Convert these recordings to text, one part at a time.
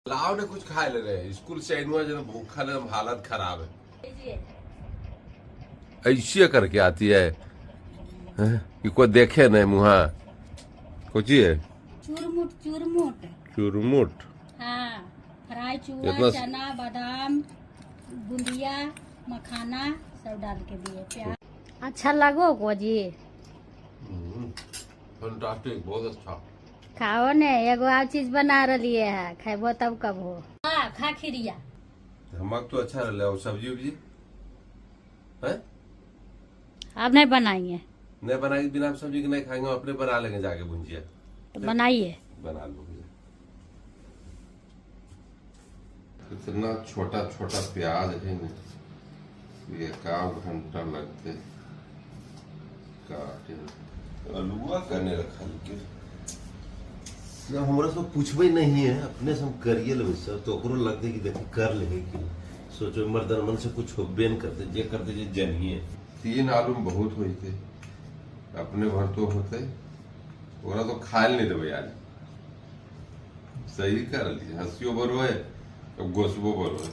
लाओ ने कुछ खाए ले रहे, स्कूल से आइनुआ जो भूखा ले, हालत खराब है। ऐसे करके आती है, हैं? कि कोई देखे नहीं मुहा। कुछ है? चुरमुट चुरमुट। चुरमुट। हाँ, फ्राई चूड़ा, चना, बादाम, बुंदिया, मखाना सब डाल के दिए। प्याज अच्छा लगो को जी? फैंटास्टिक, बहुत अच्छा। खाओ ने, एगो और चीज बना रही है, खेबो तब कबो। हाँ, खा खीरिया। हमक तो अच्छा रहा। और सब्जी उब्जी है? अब नहीं बनाएंगे। नहीं बनाएंगे, बिना सब्जी के नहीं खाएंगे। अपने बना लेंगे जाके भुंजिया। तो बनाइए। बना लो। इतना छोटा छोटा प्याज है ना, ये का घंटा लगते काटे। आलूआ करने रखा लेकिन ना, हमरा सब पूछबे नहीं है, अपने से हम करिए लेबै सब। तो ओकरो लगते कि देखी कर लेबै कि सोचो मर्दन मन से कुछ होबे न करते, जे करते जे जनिए। 3 आलू में बहुत होते, अपने भर तो होते, ओकरा तो खाए नहीं देबै यार। सही कर ली, हंसियो बरो है और गोसबो बरो है।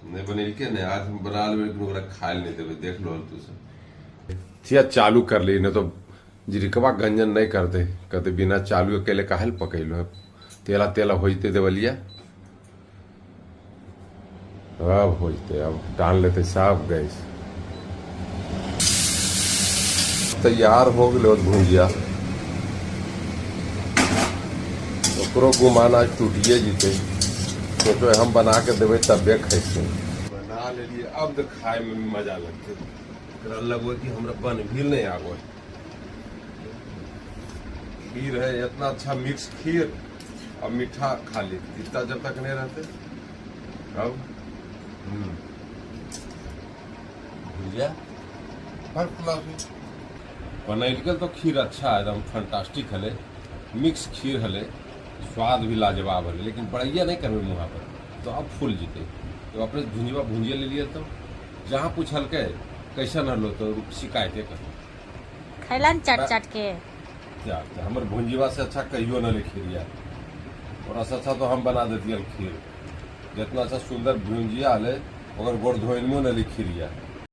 नहीं बनेलके नहीं, आज हम बना लेबै लेकिन ओकरा खाए नहीं देबै। देख लो तू सब थिया चालू कर ली, नहीं तो जिरकवा गंजन नहीं करते, कहते बिना चालू अकेले काहे पकैलो है। तेला तेला होते देवलिया, अब होते, अब डाल लेते सब गैस। तैयार हो गए भुजिया। ओकरो गुमान आज टूटिए जीते। सोचो हम बना के देबै तबे खैते। बना लेलिए, अब तो खाए में मजा लगते। एकरा लगो कि हमरा बन भी नहीं आबो। खीर है इतना अच्छा, मिक्स खीर और मीठा खाली, इतना जब तक नहीं रहते। अब भुजिया फर्स्ट क्लास बनैलके तो खीर अच्छा है, एकदम फंटास्टिक हले, मिक्स खीर हले, स्वाद भी लाजवाब हले, लेकिन बढ़िया नहीं करबे मुँहा पर तो अब फूल जीते। तो अपने भुंजवा भुंजिया ले लिए, तो जहाँ पूछलके कैसन हलो तो शिकायते कर। खैलन चट चट के। क्या हमर भुंजीवा से अच्छा कहियो न ले खीरिया। और से अच्छा तो हम बना देती खीर, जितना अच्छा सुंदर भुंजिया हले, ओकर गोड़ धोइनमो न ले खीरिया।